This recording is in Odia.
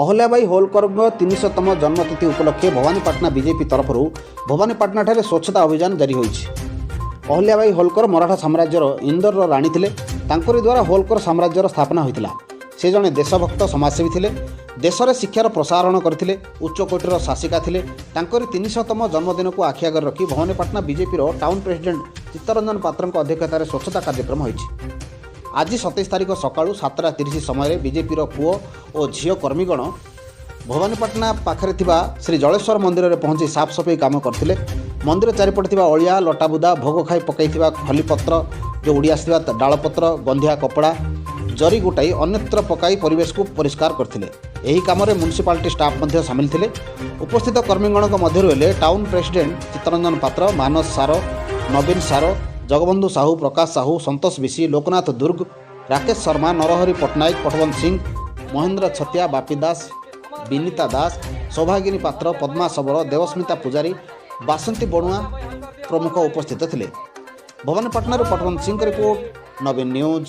ଅହଲ୍ୟାବାଇ ହୋଲକରଙ୍କ 300ତମ ଜନ୍ମତିଥି ଉପଲକ୍ଷେ ଭବାନୀପାଟଣା ବିଜେପି ତରଫରୁ ଭବାନୀପାଟଣାଠାରେ ସ୍ୱଚ୍ଛତା ଅଭିଯାନ ଜାରି ହୋଇଛି। ଅହଲ୍ୟାବାଇ ହୋଲକର ମରାଠା ସାମ୍ରାଜ୍ୟର ଇନ୍ଦୋରର ରାଣୀ ଥିଲେ। ତାଙ୍କରି ଦ୍ୱାରା ହୋଲକର ସାମ୍ରାଜ୍ୟର ସ୍ଥାପନା ହୋଇଥିଲା। ସେ ଜଣେ ଦେଶଭକ୍ତ ସମାଜସେବୀ ଥିଲେ। ଦେଶରେ ଶିକ୍ଷାର ପ୍ରସାରଣ କରିଥିଲେ। ଉଚ୍ଚକୋଟୀର ଶାସିକା ଥିଲେ। ତାଙ୍କରି 300ତମ ଜନ୍ମଦିନକୁ ଆଖି ଆଗରେ ରଖି ଭବାନୀପାଟଣା ବିଜେପିର ଟାଉନ୍ ପ୍ରେସିଡେଣ୍ଟ ଚିତ୍ତରଞ୍ଜନ ପାତ୍ରଙ୍କ ଅଧ୍ୟକ୍ଷତାରେ ସ୍ୱଚ୍ଛତା କାର୍ଯ୍ୟକ୍ରମ ହୋଇଛି। ଆଜି 27 ତାରିଖ ସକାଳୁ 7:30 ସମୟରେ ବିଜେପିର ପୁଅ ଓ ଝିଅ କର୍ମୀଗଣ ଭବାନୀପାଟଣା ପାଖରେ ଥିବା ଶ୍ରୀ ଜଳେଶ୍ୱର ମନ୍ଦିରରେ ପହଞ୍ଚି ସାଫସଫେଇ କାମ କରିଥିଲେ। ମନ୍ଦିର ଚାରିପଟେ ଥିବା ଅଳିଆ, ଲଟାବୁଦା, ଭୋଗ ଖାଇ ପକାଇଥିବା ଖଲିପତ୍ର, ଯେଉଁ ଉଡ଼ି ଆସିଥିବା ଡାଳପତ୍ର, ଗନ୍ଧିଆ କପଡ଼ା, ଜରି ଗୋଟାଇ ଅନ୍ୟତ୍ର ପକାଇ ପରିବେଶକୁ ପରିଷ୍କାର କରିଥିଲେ। ଏହି କାମରେ ମ୍ୟୁନିସିପାଲିଟି ଷ୍ଟାଫ୍ ମଧ୍ୟ ସାମିଲ ଥିଲେ। ଉପସ୍ଥିତ କର୍ମୀଗଣଙ୍କ ମଧ୍ୟରୁ ହେଲେ ଟାଉନ୍ ପ୍ରେସିଡେଣ୍ଟ ଚିତ୍ତରଞ୍ଜନ ପାତ୍ର, ମାନସ ସାର, ନବୀନ ସାର, ଜଗବନ୍ଧୁ ସାହୁ, ପ୍ରକାଶ ସାହୁ, ସନ୍ତୋଷ ବିଶି, ଲୋକନାଥ ଦୁର୍ଗ, ରାକେଶ ଶର୍ମା, ନରହରି ପଟ୍ଟନାୟକ, ପଟବନ୍ତ ସିଂ, ମହେନ୍ଦ୍ର ଛତିଆ, ବାପି ଦାସ, ବିନିତା ଦାସ, ସୌଭାଗିନୀ ପାତ୍ର, ପଦ୍ମା ଶବର, ଦେବସ୍ମିତା ପୂଜାରୀ, ବାସନ୍ତୀ ବଣୁଆ ପ୍ରମୁଖ ଉପସ୍ଥିତ ଥିଲେ। ଭବାନୀପାଟଣାରୁ ପଟବନ୍ତ ସିଂଙ୍କ ରିପୋର୍ଟ, ନବୀନ ନ୍ୟୁଜ୍।